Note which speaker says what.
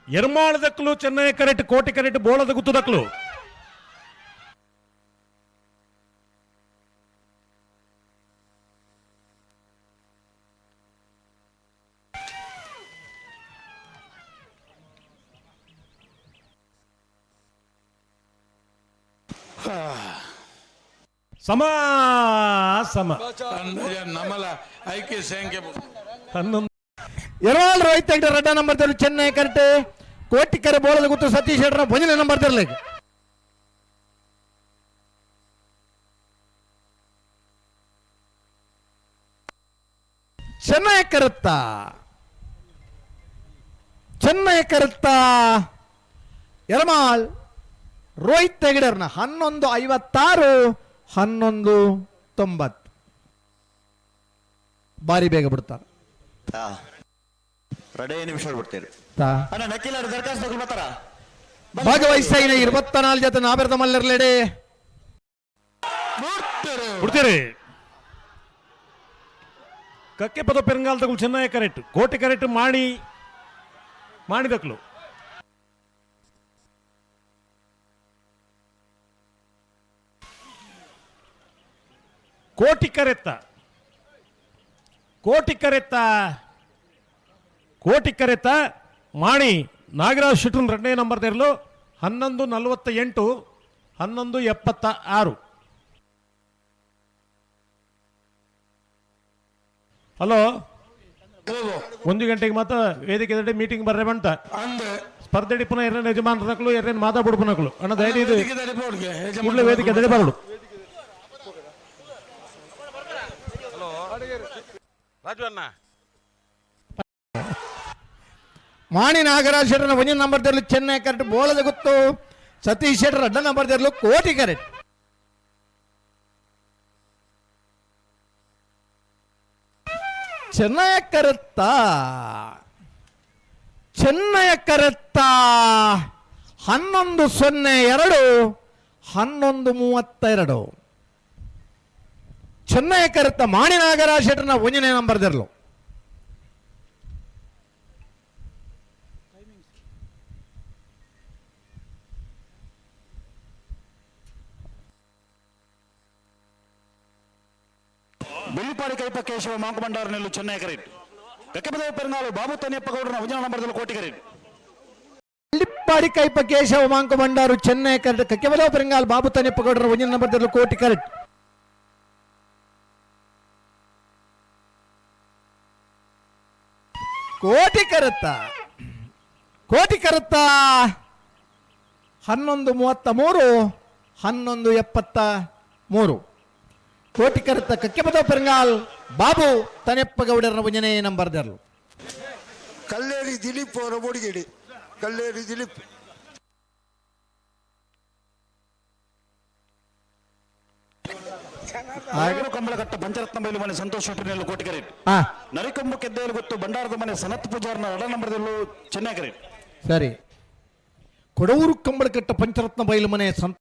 Speaker 1: ಎರ್ಮಾಳದಕ್ಕಲು ಚೆನ್ನೈ ಕರೆಟ್ ಕೋಟಿ ಕರೆಟ್ ಬೋಳದ ಗುತ್ತದಕ್ಕಲು. ಸಮ ಸಮ.
Speaker 2: ನಮಲ ಐಕ್ಯ ಸಂಖ್ಯೆ.
Speaker 1: 11.
Speaker 3: ಎರವಾಲ್ ರೋಹಿತ್ ಹೆಗ್ಡೆ ರಡ್ಡ ನಂಬರ್ ತರಲು ಚೆನ್ನೈ ಕರೆಟ್ ಕೋಟಿಕರೆ ಬೋಳದ ಗುತ್ತು ಸತೀಶ್ ಶೆಟ್ಟರ್ ಒಂಜನೇ ನಂಬರ್ ತರಲಿ. ಚೆನ್ನೈ ಕರುತ್ತ, ಚೆನ್ನೈ ಕರುತ್ತ ಯರಮಾಲ್ ರೋಹಿತ್ ಹೆಗಡೆರ್ನ 11:56, 11:90. ಬಾರಿ ಬೇಗ ಬಿಡ್ತಾರೆ.
Speaker 4: ಎರಡೇ ನಿಮಿಷ ಬಿಡ್ತೀರಿ.
Speaker 3: ತಾ.
Speaker 4: ಅಣ್ಣ, ನಕ್ಕಿಲ್ಲ ದರಖಾಸ್ತು ಬರ್ತಾರ.
Speaker 3: ಭಾಗವಹಿಸ್ತಾ 24 ಜೊತೆ ನಾಬೆರ್ದ ಮಲ್ಲರ್ಲೆಡೆ.
Speaker 1: ಬಿಡ್ತೀರಿ. ಕಕ್ಕೆ ಪದ ಪೆರಂಗಾಲದಗಳು ಚೆನ್ನೈ ಕರೆಕ್ಟ್ ಕೋಟಿ ಕರೆಕ್ಟ್ ಮಾಡಿ ಮಾಡಿದಕ್ಲು. ಕೋಟಿ ಕರೆತ್ತ, ಕೋಟಿ ಕರೆತ್ತ, ಕೋಟಿ ಕರೆತ್ತ ಮಾಣಿ ನಾಗರಾಜ್ ಶೆಟ್ಟರ್ ಎರಡನೇ ನಂಬರ್ ತೆರಲು. 11:48, 11:76. ಹಲೋ, 1 ಗಂಟೆಗೆ ಮಾತ್ರ ವೇದಿಕೆ ಮೀಟಿಂಗ್ ಬರ್ರೆ ಬಂತ.
Speaker 2: ಅಂದ್ರೆ
Speaker 1: ಸ್ಪರ್ಧೆ ಪುನಃ ಎರಡನೇ ಯಜಮಾನರಕ್ಲು ಎರಡನೇ ಮಾತಾ ಬುಡ್ಪನಕ್ಲು ಅಣ್ಣ ದಯವಿಟ್ಟು
Speaker 2: ವೇದಿಕೆ
Speaker 1: ಕೂಡಲೇ ವೇದಿಕೆ ಎದುರು ಬರಲು.
Speaker 2: ರಾಜು ಅಣ್ಣ.
Speaker 3: ಮಾಣಿ ನಾಗರಾಜ್ ಶೆಟ್ಟರ್ನ ಒಂದೇ ನಂಬರ್ ತೆರಲು ಚೆನ್ನೈ ಕರೆಕ್ಟ್ ಬೋಳದ ಗೊತ್ತು ಸತೀಶ್ ಶೆಟ್ಟರ್ ಅಡ್ಡ ನಂಬರ್ ತೆರಲು ಕೋಟಿ ಕರೆಕ್ಟ್. ಚೆನ್ನಯ ಕರೆತ್ತ, ಚೆನ್ನಯ ಕರೆತ್ತ 11:02, 11:32. ಚೆನ್ನಯ ಕರೆತ್ತ ಮಾಣಿ ನಾಗರಾಜ್ ಶೆಟ್ಟರ್ನ ಒಂದನೇ ನಂಬರ್ ತೆರಲು.
Speaker 4: ಬೆಳ್ಳಿಪಾಡಿ ಕೈಪ ಕೇಶವ ಮಾಂಕುಬಂಡಾರ ನೆಲ್ಲು ಚೆನ್ನೈ ಕರೆಟ್. ಕಕ್ಕೆಪದವ ಪೆರಂಗಾಲು ಬಾಬು ತನಿಯಪ್ಪ ಗೌಡರನ ಒಂಜನ ನಂಬರ್ದಲ್ಲಿ ಕೋಟಿ ಕರೆಟ್.
Speaker 3: ಲಿಪ್ಪಾಡಿ ಕೈಪ ಕೇಶವ ಮಾಂಕ ಬಂಡಾರು ಚೆನ್ನೈ ಕರೆಕ್ಟ್. ಕಕ್ಕೆಬಲೋ ಪೆರಂಗಾಲ್ ಬಾಬು ತನಿಯಪ್ಪ ಗೌಡರ ಒಂದಿನ ನಂಬರ್ ತೆರಲು ಕೋಟಿ ಕರೆಕ್ಟ್. ಕೋಟಿ ಕರೆತ್ತ, ಕೋಟಿ ಕರೆತ್ತ 11:33, 11:73. ಕೋಟಿ ಕರೆತ್ತ ಕಕ್ಕೆಬದ ಪೆರಂಗಾಲ್ ಬಾಬು ತನಿಯಪ್ಪ ಗೌಡರ ಒಂದನೇ ನಂಬರ್ ತೆರಲು.
Speaker 5: ಕಲ್ಲೇರಿ ದಿಲೀಪ್ ಅವರ ಬೊಡಿಗೇಡಿ, ಕಲ್ಲೇರಿ ದಿಲೀಪ್.
Speaker 4: ಆಗರು ಕಂಬಳಘಟ್ಟ ಪಂಚರತ್ನ ಬೈಲು ಮನೆ ಸಂತೋಷ್ ಶೆಟ್ಟರ್ ನೆಲ್ಲು ಕೋಟಿ ಕರೆಟ್.
Speaker 3: ಹಾ.
Speaker 4: ನರಿಕೊಂಬು ಕೆದ್ದೇಲು ಗೊತ್ತು ಭಂಡಾರದ ಮನೆ ಸನತ್ ಪೂಜಾರ್ನ ಎರಡ ನಂಬರ್ದಲ್ಲೂ ಚೆನ್ನೈ ಕರೆಟ್.
Speaker 3: ಸರಿ, ಕೊಡವೂರು ಕಂಬಳಕಟ್ಟ ಪಂಚರತ್ನ ಬೈಲು ಮನೆ ಸಂತ